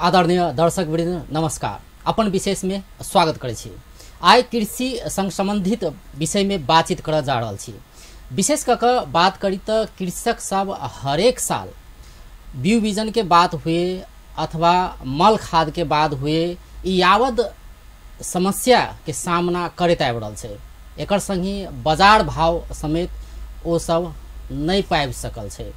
आदरणीय दर्शक वृंद नमस्कार। अपन विशेष में स्वागत करै छी। आइ कृषि संग संबंधित विषय में बातचीत करऽ जा रहल छी। विशेष कऽ कऽ बात करी तऽ कृषक सब हरेक साल बीज बीजन के बात हुए अथवा मल खाद के बात हुए, ई यावत समस्या के सामना करैत आबि रहल छै। एकर संगहि बाजार भाव समेत ओ सब नहि पाबि सकल छै।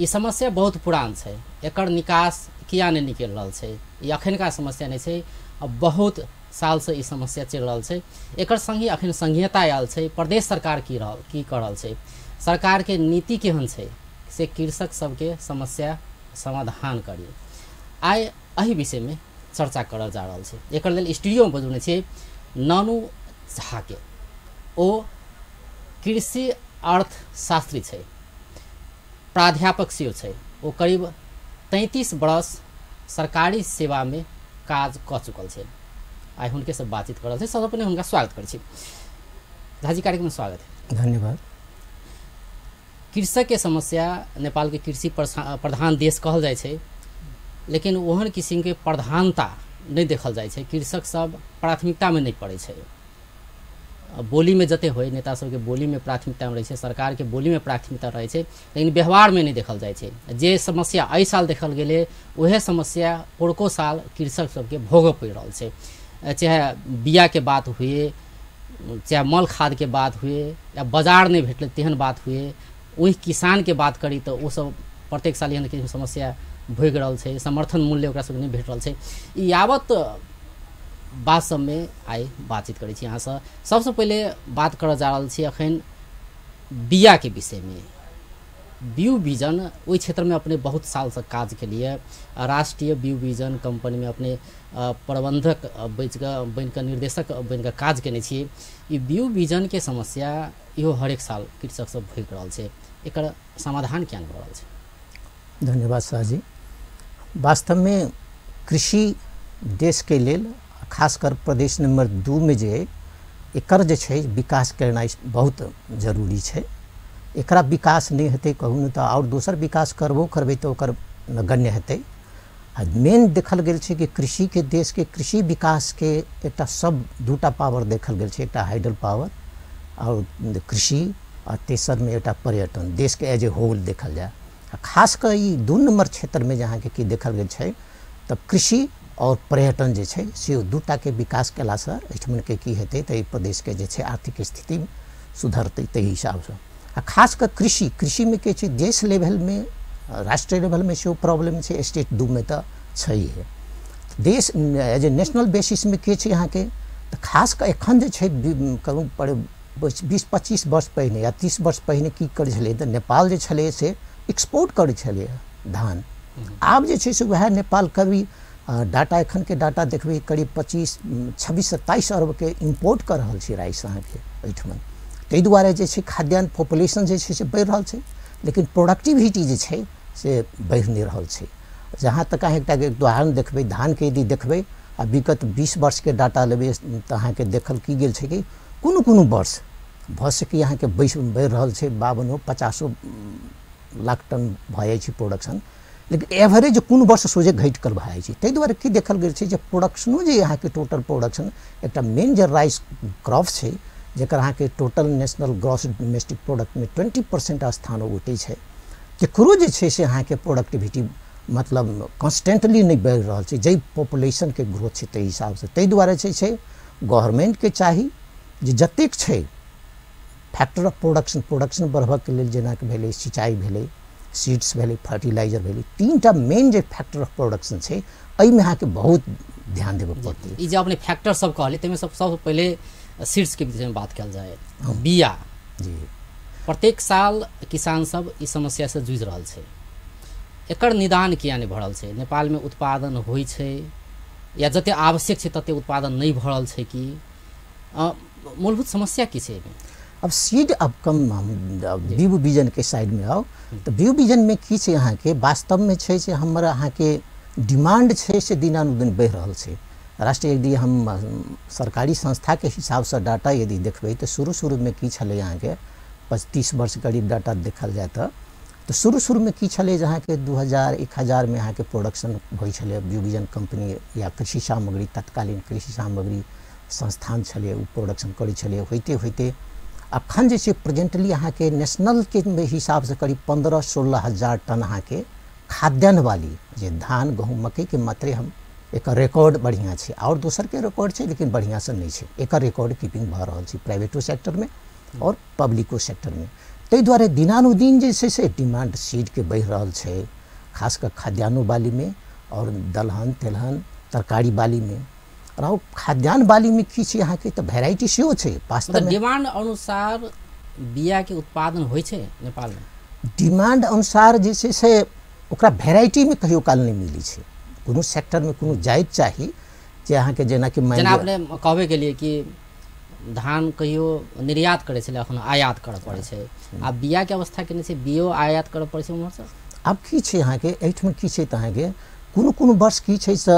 ई समस्या बहुत पुरान छै, एकर निकास किया नहि निकलि रहल छै? ई अखनका समस्या नहि छै, बहुत सालसँ ई समस्या चलि रहल छै। एकर संगहि अखन संघीयता आयल छै, प्रदेश सरकार की कऽ रहल छै, सरकारके नीति केहन छै से कृषक सबके समस्या समाधान करी। आइ एहि विषयमे चर्चा करल जा रहल छै। एकर लेल स्टूडियोमे बजौने छै नानू झाके। ओ कृषि अर्थशास्त्री छै, प्राध्यापक सेहो छै। ओ करीब 33 वर्ष सरकारी सेवामे काज कऽ चुकल छै। आइ हुनके से बातचीत कर रहल छै। सबसँ पहिने हुनका स्वागत करै छी। झाजी, कार्यक्रममे स्वागत है। धन्यवाद। कृषक के समस्या, नेपाल के कृषि प्रधान देश कहल जाइ छै, लेकिन ओहन किसिमके प्रधानता नहि देखल जाइ छै। कृषक सब प्राथमिकतामे नहि पड़ै छै। बोलीमे जते होइ, नेता सबके बोलीमे प्राथमिकतामे रहै छै, सरकारके बोलीमे प्राथमिकता रहै छै, लेकिन व्यवहारमे नहि देखल जाइ छै। जे समस्या एहि साल देखल गेलै उएह समस्या पुरको साल कृषक सबके भोगऽ पड़ि रहल छै। चाहे बियाके बात हुए, चाहे मल खादके बात हुए, या बाजार नहि भेटलै तेहन बात हुए। ओहि किसानके बात करी तऽ ओसब प्रत्येक साल एहन किसिमके समस्या भोगि रहल छै। समर्थन मूल्य ओकरा सबके नहि भेट रहल छै। ई यावत बात सबमे आइ बातचीत करै छी अहाँसँ। सबसँ पहिले बात करऽ जा रहल छी अखन बियाके विषयमे। बीउ बीजन ओहि क्षेत्रमे अपने बहुत सालसँ काज केलिए। राष्ट्रीय बीउ बीजन कंपनीमे अपने प्रबंधक बनिकऽ निर्देशक बनिकऽ काज केने छी। ई बीउ बीजनके समस्या इहो हरेक साल कृषक सब भोगि रहल छै, एकर समाधान किया नहि भऽ रहल छै? धन्यवाद शाहजी। वास्तवमे कृषि देशके लेल, खासकर प्रदेश नंबर 2 में जे एकर जे छै विकास करनाइ बहुत जरूरी छै। एकरा विकास नहि हेतै कहू ने तऽ आओर दोसर विकास करबो करबै तऽ ओकर नगण्य हेतै। आ मेन देखल गेल छै कि कृषिके, देशके कृषि विकासके एकटा सब दूटा पावर देखल गेल छै, एकटा हाइड्रो पावर आओर कृषि, आ तेसरमे एकटा पर्यटन। देशके एज ए होल देखल जाय, आ खास कऽ ई 2 नम्बर क्षेत्रमे जे अहाँके की देखल गेल छै तऽ कृषि और पर्यटन जे छै से दूटाके विकास कयलासँ एहिठमनके की हेतै तऽ एहि प्रदेशके जे छै आर्थिक स्थिति सुधरतै ताहि हिसाबसँ। आ खास कऽ कृषि, कृषिमे के छै देश लेवलमे, राष्ट्रीय लेवलमे सेहो प्रॉब्लम छै, स्टेट 2 मे तऽ छैहे। देश एज ए नेशनल बेसिसमे के छै अहाँके तऽ खास कऽ एखन जे छै कहू 20-25 वर्ष पहिने या 30 वर्ष पहिने की करै छलै तऽ नेपाल जे छलै से एक्सपोर्ट करै छलै धान। आब जे छै से वएह नेपाल कभी डाटा, एखनके डाटा देखबै करीब 25, 26, 27 अरबके इम्पोर्ट कऽ रहल छै राइस अहाँके एहिठमन। ताहि दुआरे जे छै खाद्यान्न पॉपुलेशन जे छै से बढ़ि रहल छै, लेकिन प्रोडक्टिविटी जे छै से बढ़ि नहि रहल छै। जहाँ तक अहाँ एकटा उदाहरण देखबै, धानके यदि देखबै आ विगत 20 वर्षके डाटा लेबै तऽ अहाँके देखल की गेल छै कि कोनो कोनो वर्ष भऽ सकै अहाँके बढ़ि रहल छै 52-50 लाख टन भऽ जाइ छै प्रोडक्शन, लेकिन एवरेज कोनो वर्ष सोझे घटि कऽ भऽ जाइ छै। ताहि दुआरे की देखल गेल छै जे प्रोडक्शनो जे अहाँके टोटल प्रोडक्शन एकटा मेन जे राइस क्रॉप छै जकर अहाँके टोटल नेशनल ग्रॉस डोमेस्टिक प्रोडक्टमे 20% स्थान उठै छै, तकरो जे छै से अहाँके प्रोडक्टिविटी मतलब कॉन्स्टेंटली नहि बढ़ि रहल छै जाहि पॉपुलेशनके ग्रोथ छै ताहि हिसाबसँ। ताहि दुआरे जे छै गवर्नमेंटके चाही जे जतेक छै फैक्टर ऑफ प्रोडक्शन, प्रोडक्शन बढ़बऽके लेल जेनाकि भेलै सिंचाइ भेलै, सीड्स भेलै, फर्टिलाइजर भेलै, 3टा मेन जे फैक्टर ऑफ प्रोडक्शन छै एहिमे अहाँके बहुत ध्यान देबऽ पड़तै। ई जे अपने फैक्टर सब कहलियै ताहिमे सबसँ पहिले सीड्सके विषयमे बात कयल जाय। बिया जी प्रत्येक साल किसान सब ई समस्यासँ जूझि रहल छै, एकर निदान किया नहि भऽ रहल छै? नेपालमे उत्पादन होइ छै या जते आवश्यक छै तते उत्पादन नहि भऽ रहल छै कि मूलभूत समस्या की छै एहिमे? अब सीड अब कम बीउ बीजनके साइडमे आउ तऽ बीउ बीजनमे की छै अहाँके वास्तवमे छै से हमर अहाँके डिमांड छै से दिनानुदिन बढ़ि रहल छै। राष्ट्रीय यदि हम सरकारी संस्थाके हिसाबसँ डाटा यदि देखबै तऽ शुरू शुरूमे की छलै अहाँके 25-30 वर्ष करीब डाटा देखल जाय तऽ तऽ शुरू शुरूमे की छलै जे अहाँके 2000 1000मे अहाँके प्रोडक्शन होइ छलै। ब्यूविजन कम्पनी या कृषि सामग्री, तत्कालीन कृषि सामग्री संस्थान छलै, ओ प्रोडक्शन करै छलै। होइते होइते अखन जे छै प्रेजेंटली अहाँके नेशनलके हिसाबसँ करीब 15-16 हजार टन अहाँके खाद्यान्न वाली जे धान गहूँम मकईके मात्रे हम एकर रिकॉर्ड बढ़िआँ छै, आओर दोसरके रिकॉर्ड छै लेकिन बढ़िआँसँ नहि छै। एकर रिकॉर्ड कीपिंग भऽ रहल छै प्राइवेटो सेक्टरमे आओर पब्लिको सेक्टरमे। ताहि दुआरे दिनानुदिन जे छै से डिमांड सीडके बढ़ि रहल छै, खास कऽ खाद्यान्नो बालीमे आओर दलहन तेलहन तरकारी बालीमे। आओर खाद्यान्न बालीमे की छै अहाँके तऽ वेराइटी सेहो छै। वास्तवमे डिमांड अनुसार बियाके उत्पादन होइ छै नेपालमे? डिमांड अनुसार जे छै से ओकरा वेराइटीमे कहियो काल नहि मिलै छै। कोनो सेक्टरमे कोनो जाइत चाही जे अहाँके जेनाकि जेना अपने कहबे केलिए कि धान कहियो निर्यात करै छलै, अखन आयात करऽ पड़ै छै। आ बियाके अवस्था केने छै, बियो आयात करऽ पड़ै छै उम्हरसँ? आब की छै अहाँके एहिठाम की छै तऽ अहाँके कोनो कोनो वर्ष की छै से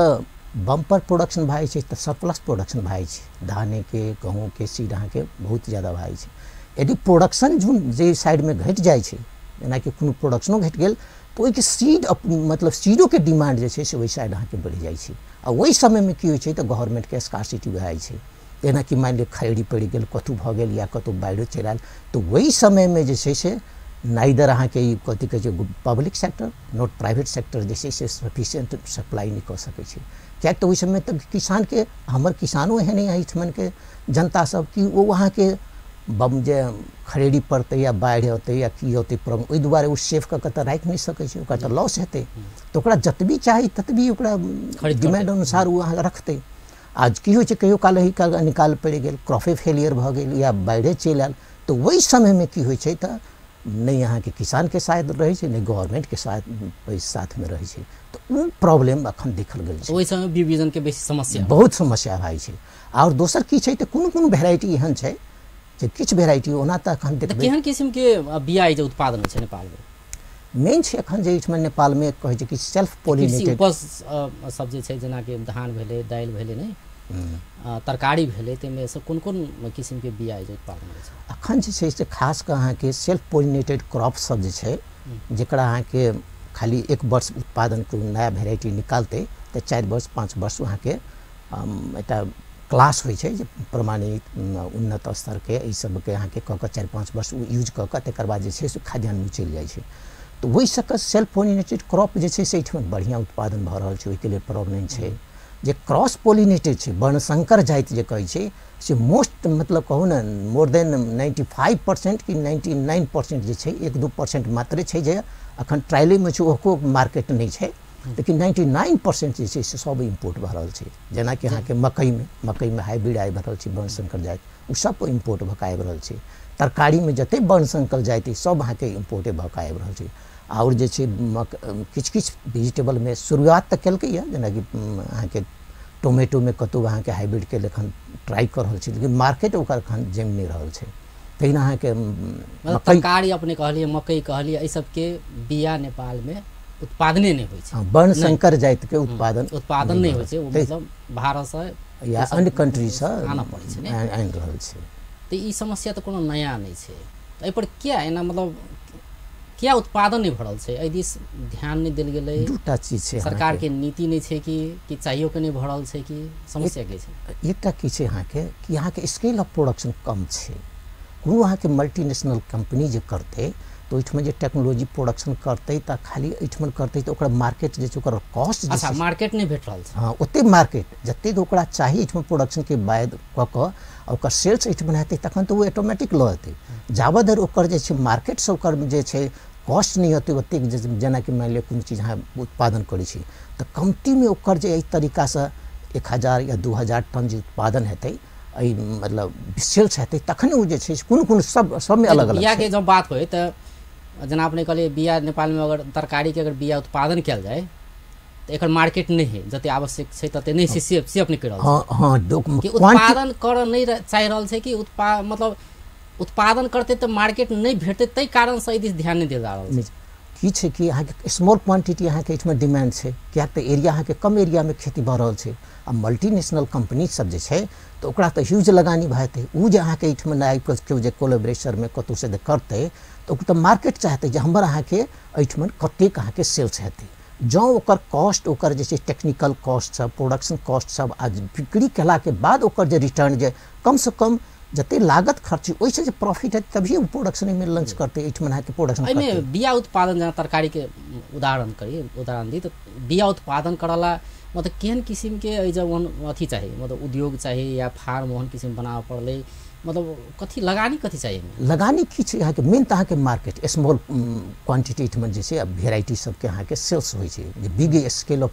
बम्पर प्रोडक्शन भए जाइ छै तऽ सरप्लस प्रोडक्शन भए जाइ छै। धानेके गहूँमके सीड अहाँके बहुत ज्यादा भए जाइ छै। यदि प्रोडक्शन जे साइडमे घटि जाइ छै, जेनाकि कोनो प्रोडक्शनो घटि गेल तऽ ओहिके सीड मतलब सीडोके डिमांड जे छै से ओहि साइड अहाँके बढ़ि जाइ छै। आ ओहि समयमे की होइ छै तऽ गवर्नमेंटके स्कार्सिटी भए जाइ छै। जेनाकि मानि लिअ खरेड़ी पड़ि गेल, कतहु भऽ गेल या कतहु बाढ़िओ चलि आयल, तऽ ओहि समयमे जे छै से नाइदर अहाँके ई कथी कहै छै public sector not private sector जे छै से सफिशिएंट सप्लाई नहि कऽ सकै छै। किएक तऽ ओहि समयमे तऽ किसानके, हमर किसानो एहन एहिठमनके जनता सब कि ओ अहाँके बम जे खरेड़ी पड़तै या बाढ़ि औतै या की औतै प्रॉब्लम, ओहि दुआरे ओ सेफ कऽ के तऽ राखि नहि सकै छै, ओकरा तऽ लॉस हेतै। तऽ ओकरा जतबी चाही ततबी ओकरा डिमांड अनुसार ओ अहाँ रखतै। आज की होइ छै कहियो काल एहि काल निकाल पड़ि गेल, क्रॉपे फेलियर भऽ गेल या बाढ़िए चलि आयल, तऽ ओहि समयमे की होइ छै तऽ नहि अहाँके किसानके साथ रहै छै, नहि गवर्नमेंटके साथ साथमे रहै छै। तऽ ओ प्रॉब्लम अखन देखल गेल छै। ओहि समय विभिजनके बेसी समस्या, बहुत समस्या भए छै। आओर दोसर की छै तऽ कोनो कोनो वेराइटी एहन छै जे किछु वेराइटी ओना तऽ अखन देखबै केहन किसिमके बिया जे उत्पादन होइ छै नेपालमे? मेन छै अखन जे एहिठमा नेपालमे कहै छै कि सेल्फ पोलिनेटेड उपज सब जे छै, जेनाकि धान भेलै, दालि भेलै, नहि तरकारी भेलै, ताहिमे से कोन कोन किसिमके बिया जे उत्पादन होइ छै अखन जे छै से खास कऽ अहाँके सेल्फ पोलिनेटेड क्रॉप सब जे छै, जकरा अहाँके खाली एक वर्ष उत्पादन कोनो नया वेराइटी निकालतै तऽ 4 वर्ष 5 वर्ष अहाँके एकटा क्लास होइ छै जे प्रमाणित उन्नत स्तरके एहि सबके अहाँके कऽ कऽ 4-5 वर्ष ओ यूज कऽ कऽ तकर बाद जे छै से खाद्यान्नमे चलि जाइ छै। तऽ ओहि सबके सेल्फ पोलिनेटेड क्रॉप जे छै से एहिठाम बढ़िआँ उत्पादन भऽ रहल छै, ओहिके लेल प्रॉब्लम छै। जे क्रॉस पोलिनेटेड छै, वर्णशंकर जाति जे कहै छै से मोस्ट मतलब कहू ने मोर देन 95% कि 99% जे छै, 1-2% मात्रे छै जे अखन ट्रायलेमे छै, ओहो मार्केट नहि छै, लेकिन 99% जे छै से सब इम्पोर्ट भऽ रहल छै। जेनाकि अहाँके मकईमे हाइब्रिड आबि रहल छै वर्णशंकर जाति, ओ सब इम्पोर्ट भऽ कऽ आबि रहल छै। तरकारीमे जतेक वर्णशंकर जाति सब अहाँके इम्पोर्टे भऽ कऽ आबि रहल छै। आओर जे छै किछु किछु वेजिटेबलमे शुरुआत तऽ केलकैए, जेनाकि अहाँके टोमेटोमे कतहु अहाँके हाइब्रिडके एखन ट्राइ कऽ रहल छै, लेकिन मार्केट ओकर एखन जमि नहि रहल छै। तहिना अहाँके तरकारी अपने कहलियै, मकई कहलियै, एहि सबके बिया नेपालमे उत्पादने नहि होइ छै, वर्णशंकर जातिके उत्पादन नहि होइ छै, ओ मतलब भारतसँ या अन्य कंट्रीसँ आनऽ पड़ै छै, आनि रहल छै। तऽ ई समस्या तऽ कोनो नया नहि छै, तऽ एहिपर किया एना मतलब किया उत्पादन नहि भऽ रहल छै, एहि दिस ध्यान नहि देल गेलै? दूटा चीज छै, सरकारके नीति नहि छै कि चाहियो के नहि भऽ रहल छै, कि समस्या की छै? एकटा की छै अहाँके कि अहाँके स्केल ऑफ प्रोडक्शन कम छै। कोनो अहाँके मल्टीनेशनल कम्पनी जे करतै तऽ ओहिठमा जे टेक्नोलॉजी प्रोडक्शन करतै तऽ खाली एहिठमा करतै तऽ ओकरा मार्केट जे छै ओकर कॉस्ट, अच्छा मार्केट नहि भेट रहल छै। हाँ, ओतेक मार्केट जतेक ओकरा चाही एहिठमा प्रोडक्शनके बाद कऽ कऽ आ ओकर सेल्स एहिठमा हेतै तखन तऽ ओ ऑटोमेटिक लऽ एतै। जाबत धरि ओकर जे छै मार्केटसँ ओकर जे छै कॉस्ट नहि हेतै ओतेक, जेनाकि मानि लिअ कोनो चीज अहाँ उत्पादन करै छी तऽ कमतीमे ओकर जे एहि तरीकासँ 1000 या 2000 टन जे उत्पादन हेतै, एहि मतलब सेल्स हेतै, तखने ओ जे छै कोनो कोनो सब सबमे अलग अलग। बियाके जब बात होइ तऽ जेना अपने कहलियै बिया नेपालमे अगर तरकारीके अगर बिया उत्पादन कयल जाय तऽ एकर मार्केट नहि है जते आवश्यक छै तते नहि, से अपने कहि रहल छै। हाँ, कि उत्पादन करऽ नहि चाहि रहल छै कि मतलब उत्पादन करतै तऽ मार्केट नहि भेटतै, ताहि कारणसँ एहि दिस ध्यान नहि देल जा रहल छै। की छै कि अहाँके स्मॉल क्वांटिटी अहाँके एहिठमा डिमांड छै, किएक तऽ एरिया अहाँके कम एरियामे खेती भऽ रहल छै। आ मल्टीनेशनल कंपनी सब जे छै तऽ ओकरा तऽ ह्यूज लगानी भऽ जेतै। ओ जे अहाँके एहिठमा आबि केओ जे कोलेबरेशनमे कतहुसँ जे करतै तऽ ओ तऽ मार्केट चाहतै जे हमर अहाँके एहिठमा कतेक अहाँके सेल्स हेतै। जँ ओकर कॉस्ट, ओकर जे छै टेक्निकल कॉस्ट सब, प्रोडक्शन कॉस्ट सब आ बिक्री केलाके बाद ओकर जे रिटर्न जे कमसँ कम जते लागत खर्च ओहिसँ जे प्रॉफिट हेतै तभिए ओ प्रोडक्शन लॉन्च करतै, एहिठमा अहाँके प्रोडक्शन। एहिमे बिया उत्पादन जेना तरकारीके उदाहरण करी, उदाहरण दी तऽ बिया उत्पादन करला मतलब केहन किसिमके एहि जब ओहन अथी चाही, मतलब उद्योग चाही या फार्म ओहन किसिम बनाबऽ पड़लै, मतलब कथी लगानी कथी चाही? लगानी की छै अहाँके मेन तऽ अहाँके मार्केट स्मॉल क्वांटिटी एहिठमा जे छै भेराइटी सबके अहाँके सेल्स होइ छै, जे बिग स्केल ऑफ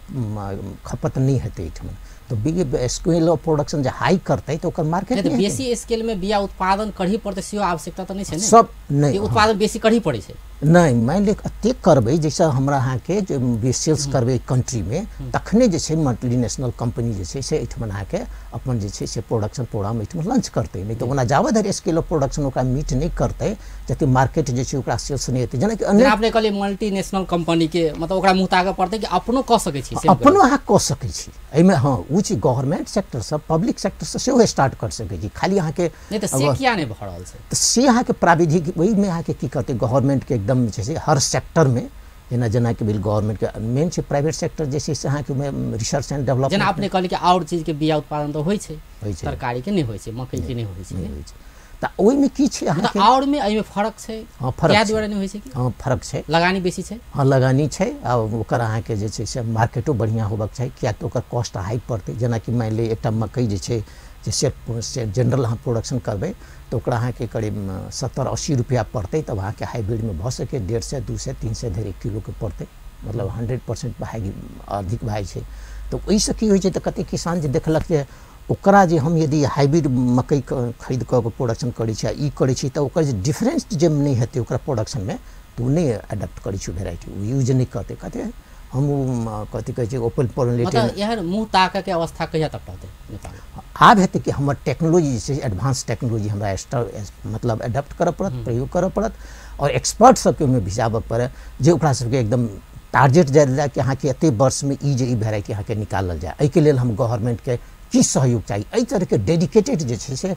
खपत नहि हेतै एहिठमा। तऽ बिग स्केल ऑफ प्रोडक्शन जे हाई करतै तऽ ओकर मार्केट नहि, बेसी स्केल में बिया उत्पादन करही पड़तै सेहो आवश्यकता तऽ नहि छै ने? सब नहि, उत्पादन बेसी करही पड़ै छै नहि। मानि लिअ एतेक करबै जाहिसँ हमरा अहाँके जे सेल्स करबै कंट्रीमे तखने जे छै मल्टीनेशनल कंपनी जे छै से एहिठमा अहाँके अपन जे छै से प्रोडक्शन प्रोग्राम एहिठमा लॉन्च करतै। नहि तऽ ओना जाबे धरि स्केल ऑफ प्रोडक्शन ओकरा मीट नहि करतै जते मार्केट जे छै ओकरा सेल्स नहि हेतै। जेनाकि अपने कहलियै मल्टीनेशनल कंपनीके मतलब ओकरा मुँह ताकऽ पड़तै कि अपनो कऽ सकै छी? अपनो अहाँ कऽ सकै छी एहिमे। हँ, ओ चीज गवर्नमेंट सेक्टरसँ पब्लिक सेक्टरसँ सेहो स्टार्ट कर सकै छी। खाली अहाँके नहि तऽ से किया नहि भऽ रहल छै? तऽ से अहाँके प्राविधिक ओहिमे अहाँके की करतै गवर्नमेंटके एकदम जे छै हर सेक्टरमे, जेना जेनाकि भेल गवर्नमेंटके मेन छै प्राइवेट सेक्टर जे छै से अहाँके ओहिमे रिसर्च एंड डेवलपमेंट। जेना अपने कहलियै कि आओर चीजके बिया उत्पादन तऽ होइ छै, तरकारीके नहि होइ छै, मकईके नहि होइ छै, तऽ ओहिमे की छै अहाँके आओर मे एहिमे फरक छै? हँ, फरक किया दुआरे नहि होइ छै कि? हँ, फरक छै, लगानी बेसी छै। हँ, लगानी छै आ ओकर अहाँके जे छै से मार्केटो बढ़िआँ होबाक चाही, किएक तऽ ओकर कॉस्ट हाई पड़तै। जेनाकि मानि लिअ एकटा मकई जे छै जे से जनरल अहाँ प्रोडक्शन करबै तऽ ओकरा अहाँके करीब 70-80 रुपैआ पड़तै, तब अहाँके हाइब्रिडमे भऽ सकै 150, 200, 300 धरि 1 किलोके पड़तै, मतलब 100% भए अधिक भए छै। तऽ ओहिसँ की होइ छै तऽ कतेक किसान जे देखलक जे ओकरा जे हम यदि हाइब्रिड मकई खरीद कऽ प्रोडक्शन करै छी आ ई करै छी तऽ ओकर जे डिफरेंस जे नहि हेतै ओकरा प्रोडक्शनमे तऽ ओ नहि एडप्ट करै छै भेराइटी, ओ यूज नहि करतै। कहतै हम ओ कथी कहै छै ओपन पॉलिनेटेड। एहन मुँह ताकऽके अवस्था कहिया तक रहतै नेपाल? आब हेतै कि हमर टेक्नोलॉजी जे छै एडवांस टेक्नोलॉजी हमरा मतलब एडप्ट करऽ पड़त, प्रयोग करऽ पड़त और एक्सपर्ट सबके ओहिमे भिजाबऽ पड़त जे ओकरा सबके एकदम टारगेट जायल जाय कि अहाँके एतेक वर्षमे ई जे ई भेराइटी अहाँके निकालल जाय, एहिके लेल हम गवर्नमेंटके की सहयोग चाही। एहि तरहके डेडिकेटेड जे छै से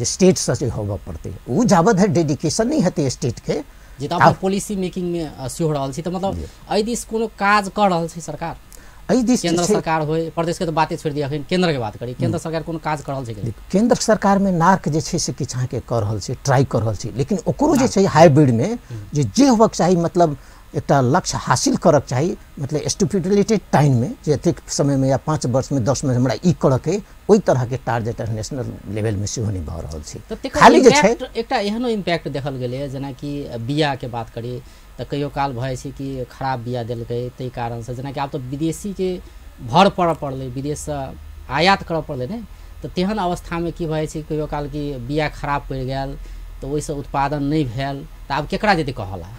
स्टेटसँ जे होबऽ पड़तै। ओ जाबत धरि डेडिकेशन नहि हेतै स्टेटके। जे तऽ अपने पॉलिसी मेकिंगमे सेहो रहल छी, तऽ मतलब एहि दिस कोनो काज कऽ रहल छै सरकार? एहि दिस केंद्र सरकार होय, प्रदेशके तऽ बाते छोड़ि दिअ, अखन केंद्रके बात करी, केंद्र सरकार कोनो काज कऽ रहल छै? केंद्र सरकारमे नार्क जे छै से किछु अहाँके कऽ रहल छै, ट्राई कऽ रहल छै, लेकिन ओकरो जे छै हाइब्रिडमे जे जे होबक चाही, मतलब एकटा लक्ष्य हासिल करक चाही, मतलब स्टिपुलेटेड टाइममे जे एतेक समयमे या 5 वर्षमे 10 में हमरा ई करऽके, ओहि तरहके टारगेट नेशनल लेवलमे सेहो नहि भऽ रहल छै। खाली जे छै एकटा एहनो इम्पैक्ट देखल गेलैए, जेनाकि बियाके बात करी तऽ कहियो काल भऽ जाइ छै कि खराब बिया देलकै ताहि कारणसँ, जेनाकि आब तऽ विदेशीके भर पड़ऽ पड़लै, विदेशसँ आयात करऽ पड़लै ने, तऽ तेहन अवस्थामे की भऽ जाइ छै कहियो काल कि बिया खराब पड़ि गेल तऽ ओहिसँ उत्पादन नहि भेल, तऽ आब केकरा जेतै कहला,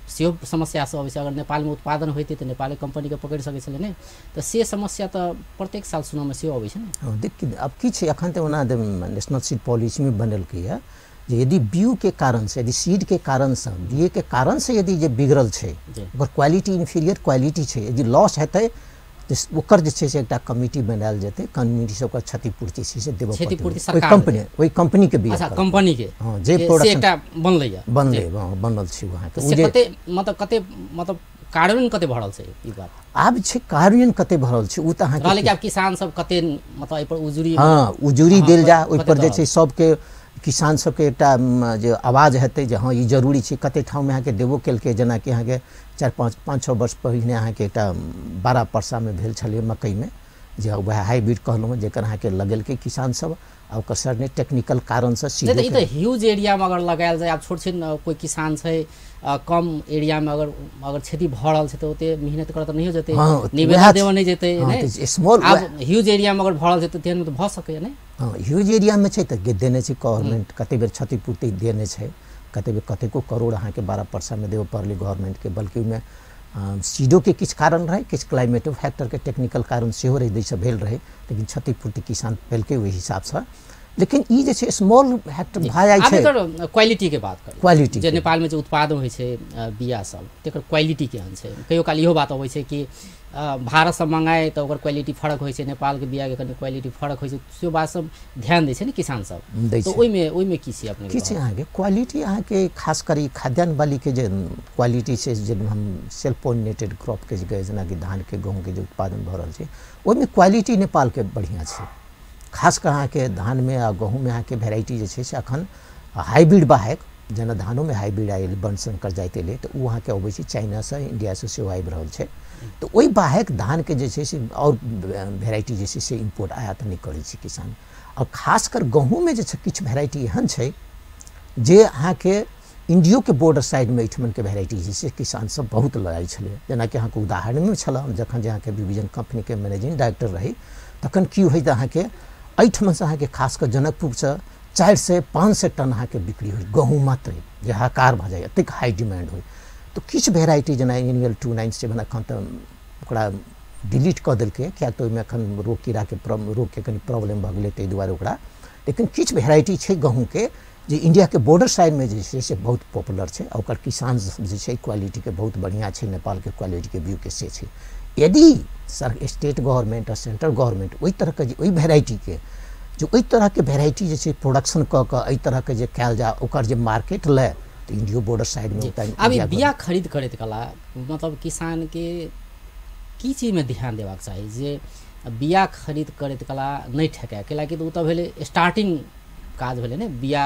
सेहो समस्या सब अबै छै। अगर नेपालमे उत्पादन होइतै तऽ नेपाली कंपनीके पकड़ि सकै छलै ने, तऽ से समस्या तऽ प्रत्येक साल सुनऽमे सेहो अबै छै ने। देखिए आब की छै, एखन तऽ ओना नेशनल सीड पॉलिसीमे बनेलकैए जे यदि बीओके कारणसँ, यदि सीडके कारणसँ, बीएके कारणसँ यदि जे बिगड़ल छै, ओकर क्वालिटी इन्फीरियर क्वालिटी छै, यदि लॉस हेतै तऽ ओकर जे छै से एकटा कमिटी बनायल जेतै, कमिटीसँ ओकर क्षतिपूर्ति से देबऽ पड़तै ओहि कंपनीके भी। अच्छा, कंपनीके। हँ, जे प्रोडक्शन एकटा बनलैए, बनलै, हँ बनल छै अहाँके। से कते मतलब कते मतलब कार्यान्वयन कते भऽ रहल छै ई बात? आब छै कार्यान्वयन कते भऽ रहल छै ओ तऽ अहाँके रहलै कि आब किसान सब कते मतलब एहि पर उजुरी, हँ उजुरी देल जाय, ओहि पर जे छै सबके किसान सबके एकटा जे आवाज हेतै जे हँ ई जरूरी छै। कते ठाममे अहाँके देबो केलकै, जेनाकि अहाँके 4-5, 6 वर्ष पहिने अहाँके एकटा 12 परसामे भेल छलै मकईमे, जे वएह हाइब्रिड कहलहुँ, जेकर अहाँके लगेलकै किसान सब आ ओकर सर ने टेक्निकल कारणसँ सीधे। ई तऽ ह्यूज एरियामे अगर लगायल जाय, आब छोट छिन कोइ किसान छै कम एरियामे अगर अगर क्षति भऽ रहल छै तऽ ओते मेहनत करऽ तऽ नहियो जेतै, निवेदन देबऽ नहि जेतै, स्मॉल आब ह्यूज एरियामे अगर भऽ रहल छै तऽ तेहन तऽ भऽ सकैए ने। हँ, ह्यूज एरियामे छै तऽ देने छै गवर्नमेंट, कते बेर क्षतिपूर्ति देने छै, कते बेर कतेको करोड़ अहाँके 12 परसामे देबऽ पड़लै गवर्नमेंटके, बल्कि ओहिमे सीडोके किछु कारण रहै, किछु क्लाइमेटो फैक्टरके टेक्निकल कारण सेहो रहै, जाहिसँ भेल रहै, लेकिन क्षतिपूर्ति किसान पेलकै ओहि हिसाबसँ। लेकिन ई जे छै स्मॉल हेक्टर भए जाइ छै। एकर क्वालिटी के बात करी, क्वालिटी जे नेपाल में जे उत्पादन होइ छै बिया सब तेकर क्वालिटी केहन छै? कहियो काल इहो बात अबै छै कि भारत से मंगाए तऽ ओकर क्वालिटी फरक होइ छै, नेपाल के बिया के कनि क्वालिटी फरक होइ छै, से बात सब ध्यान दै छै ने किसान सब, तऽ ओहिमे की छै अपने की छै अहाँके क्वालिटी? अहाँके खास कर ई खाद्यान्न बाली के जे क्वालिटी छै, जे हम सेल्फ पोलिनेटेड क्रॉप के जेनाकि धान के गहूँम के जे उत्पादन भऽ रहल छै ओहिमे क्वालिटी नेपाल के बढ़िआँ छै। खास कर अहाँके धानमे आ गहूँममे अहाँके वेराइटी जे छै से अखन हाइब्रिड बाहेक, जेना धानोमे हाइब्रिड आयल बनशंकर जाइत एलै तऽ ओ अहाँके अबै छै चाइनासँ, इण्डियासँ सेहो आबि रहल छै। तऽ ओहि बाहेक धानके जे छै से आओर वेराइटी जे छै से इम्पोर्ट आयात नहि करै छै किसान। आओर खास कर गहूँममे जे छै किछु वेराइटी एहन छै जे अहाँके इंडियोके बॉर्डर साइडमे एहिठमनके वेराइटी जे छै किसान सब बहुत लड़ाइ छलै। जेनाकि अहाँके उदाहरणमे छल, हम जखन जे अहाँके विभिजन कम्पनीके मैनेजिंग डायरेक्टर रही तखन की होइ तऽ अहाँके एहिठमनसँ अहाँके खास कऽ जनकपुरसँ 400-500 टन अहाँके बिक्री होइ गहूँम मात्रे, जे हाहाकार भऽ जाइ, एतेक हाई डिमांड होइ। तऽ किछु वेराइटी जेना एनुअल 297 एखन तऽ ओकरा डिलीट कऽ देलकै, किएक तऽ ओहिमे एखन रोग कीड़ाके रोगके कनि प्रॉब्लम भऽ गेलै ताहि दुआरे ओकरा। लेकिन किछु वेराइटी छै गहूँमके जे इंडियाके बॉर्डर साइडमे जे छै से बहुत पॉपुलर छै आ ओकर किसान जे छै क्वालिटीके बहुत बढ़िआँ छै, नेपालके क्वालिटीके व्यूके से छै। यदि सर स्टेट गवर्नमेंट आ सेंट्रल गवर्नमेंट ओहि तरहके जे ओहि वेराइटीके जे ओहि तरहके वेराइटी जे छै प्रोडक्शन कऽ कऽ एहि तरहके जे कयल जाय, ओकर जे मार्केट लए तऽ इंडियो बॉर्डर साइडमे। आब ई बिया खरीद करैत कला मतलब किसान के की चीजमे ध्यान देबाक चाही जे बिया खरीद करैत कला नहि ठकाय? कैलाकि तऽ ओ तऽ भेलै स्टार्टिंग काज भेलै ने, बिया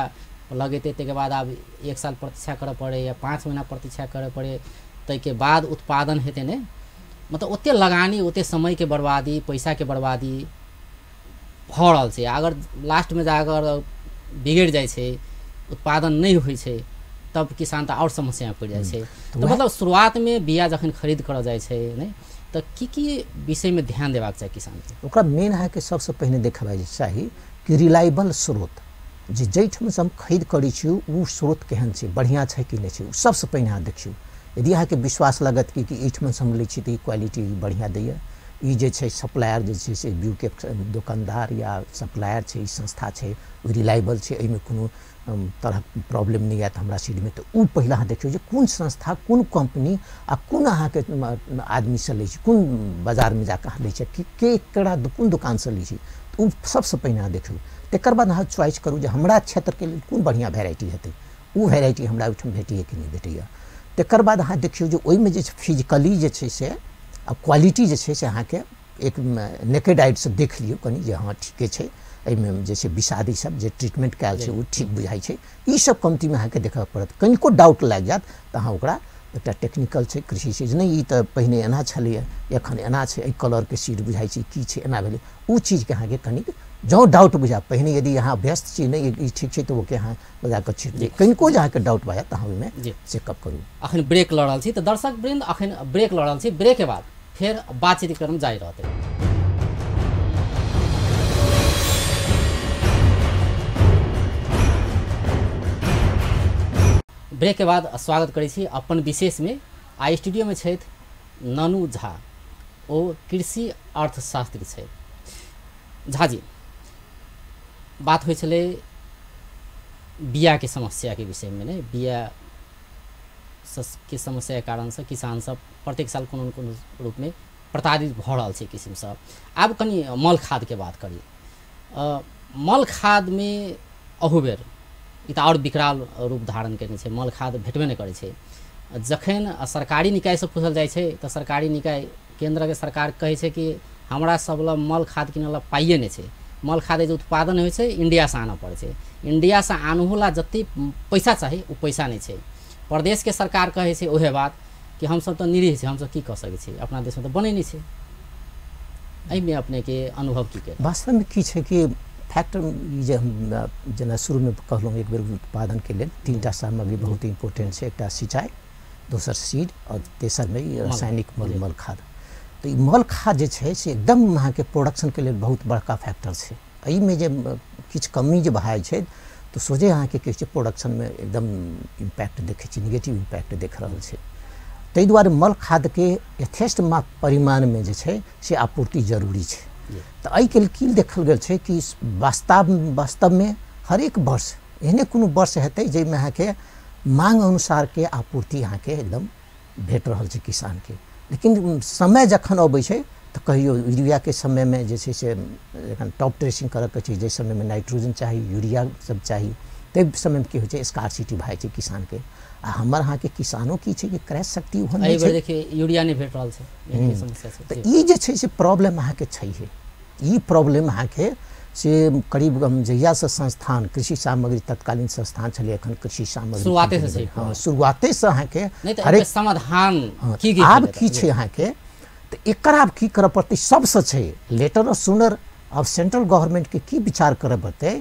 लगेतै ताहिके बाद आब 1 साल प्रतीक्षा करऽ पड़ै या 5 महीना प्रतीक्षा करऽ पड़ै, ताहिके बाद उत्पादन हेतै ने। मतलब ओते लगानी, ओते समयके बर्बादी, पैसाके बर्बादी भऽ रहल छै। अगर लास्टमे जाकर बिगड़ि जाइ छै, उत्पादन नहि होइ छै, तब किसान तऽ आओर समस्यामे पड़ि जाइ छै। तऽ मतलब शुरुआतमे बिया जखन खरीद करऽ जाइ छै ने तऽ की की विषयमे ध्यान देबाक चाही किसानके? ओकरा मेन अहाँके सबसँ पहिने देखबाक चाही कि रिलायबल स्रोत, जे जाहिठामसँ हम खरीद करै छी ओ स्रोत केहन छै, बढ़िआँ छै कि नहि छै, ओ सबसँ पहिने अहाँ देखियौ। यदि अहाँके विश्वास लागत कि एहिठमनसँ हम लै छी तऽ ई क्वालिटी बढ़िआँ दैए, ई जे छै सप्लायर जे छै से व्यूके दोकानदार या सप्लायर छै, ई संस्था छै, ओ रिलायबल छै, एहिमे कोनो तरहक प्रॉब्लम नहि आयत हमरा सीडमे, तऽ ओ पहिला अहाँ देखियौ जे कोन संस्था, कोन कम्पनी आ कोन अहाँके आदमीसँ लै छी, कोन बाजारमे जाकऽ अहाँ लै छी, केकरा कोन दोकानसँ लै छी, तऽ ओ सबसँ पहिने अहाँ देखियौ। तकर बाद अहाँ चॉइस करू जे हमरा क्षेत्रके लेल कोन बढ़िआँ वेराइटी हेतै, ओ वेराइटी हमरा ओहिठाम भेटैए कि नहि भेटैए। तकर बाद अहाँ देखियौ जे ओहिमे जे छै फिजिकली जे छै से आ क्वालिटी जे छै से अहाँके एक नेकेड आइसँ देख लियौ कनि जे हँ ठीके छै, एहिमे जे छै विषादी सब जे ट्रीटमेंट कयल छै ओ ठीक बुझाइ छै। ई सब कमतीमे अहाँके देखऽ पड़त। कनिको डाउट लागि जायत तऽ अहाँ ओकरा एकटा टेक्निकल छै कृषि छै नहि ई तऽ पहिने एना छलैए एखन एना छै, एहि कलरके सीड बुझाइ छै की छै एना भेलै, ओ चीजके अहाँके कनिक जँ डाउट बुझा पहिने यदि अहाँ व्यस्त छी नहि ई ठीक छै तऽ ओके अहाँ बजाकऽ छीट दियौ। कनिको जे अहाँके डाउट भऽ जायत तऽ अहाँ ओहिमे चेकअप करू। अखन ब्रेक लऽ रहल छी तऽ दर्शक वृन्द अखन ब्रेक लऽ रहल छी, ब्रेकके बाद फेर बातचीत क्रम जारी रहतै। ब्रेक के बाद स्वागत करै छी अपन विशेषमे। आ स्टूडियोमे छथि ननू झा, ओ कृषि अर्थशास्त्री छथि। झाजी, बात होइ छलै बियाके समस्याके विषयमे ने, बिया के समस्याके कारणसँ किसान सब प्रत्येक साल कोनो न कोनो रूपमे प्रताड़ित भऽ रहल छै किसिमसँ। आब कनि मल खादके बात करी। मल खादमे अहू बेर ई तऽ आओर विकराल रूप धारण केने छै, मल खाद भेटबे नहि करै छै। जखन सरकारी निकायसँ पूछल जाइ छै तऽ सरकारी निकाय केन्द्रके सरकार कहै छै कि हमरा सब लग मल खाद किनै लए पाइए नहि छै। मल खाद जे उत्पादन होइ छै इंडियासँ आनऽ पड़ै छै, इंडियासँ आनहो ला जतेक पैसा चाही ओ पैसा नहि छै। प्रदेशके सरकार कहै छै उएह बात कि हमसब तऽ निरीह छै, हमसब की कऽ सकै छी, अपना देशमे तऽ बनै नहि छै। एहिमे अपनेके अनुभव की के? वास्तवमे की छै कि फैक्टर ई जे हम जेना शुरूमे कहलहुँ एक बेर उत्पादनके लेल 3टा सामग्री बहुत इम्पोर्टेंट छै, एकटा सिंचाई, दोसर सीड और तेसरमे ई रासायनिक मल खाद। तऽ ई मल खाद जे छै से एकदम अहाँके प्रोडक्शनके लेल बहुत बड़का फैक्टर छै। एहिमे जे किछु कमी जे भए जाइ छै तऽ सोझे अहाँके की छै प्रोडक्शनमे एकदम इम्पैक्ट देखै छी, निगेटिव इम्पैक्ट देख रहल छै। ताहि दुआरे मल खादके यथेष्ट परिमाणमे जे छै से आपूर्ति जरूरी छै। तऽ एहिके लेल की देखल गेल छै कि वास्तवमे हरेक वर्ष एहने कोनो वर्ष हेतै जाहिमे अहाँके मांग अनुसारके आपूर्ति अहाँके एकदम भेट रहल छै किसानके। लेकिन समय जखन अबै छै तऽ कहियो यूरियाके समयमे जे छै से जखन टॉप ड्रेसिंग करऽके छै, जाहि समयमे नाइट्रोजन चाही, यूरिया सब चाही, ताहि समयमे की होइ छै स्कार्सिटी भए जाइ छै किसानके। आ हमर अहाँके किसानो की छै कि क्रय शक्ति ओहन नहि छै। देखिए यूरिया नहि भेट रहल छै, समस्या छै। तऽ ई जे छै से प्रॉब्लम अहाँके छैहे। ई प्रॉब्लम अहाँके से करीब हम जहियासँ संस्थान कृषि सामग्री तत्कालीन संस्थान छलै, एखन कृषि सामग्री शुरुआते, हाँ, शुरुआतेसँ अहाँके हरेक समाधान आब की छै अहाँके, तऽ एकर आब की करऽ पड़तै सबसँ छै लेटर और सुनर। आब सेंट्रल गवर्नमेंटके की विचार करऽ पड़तै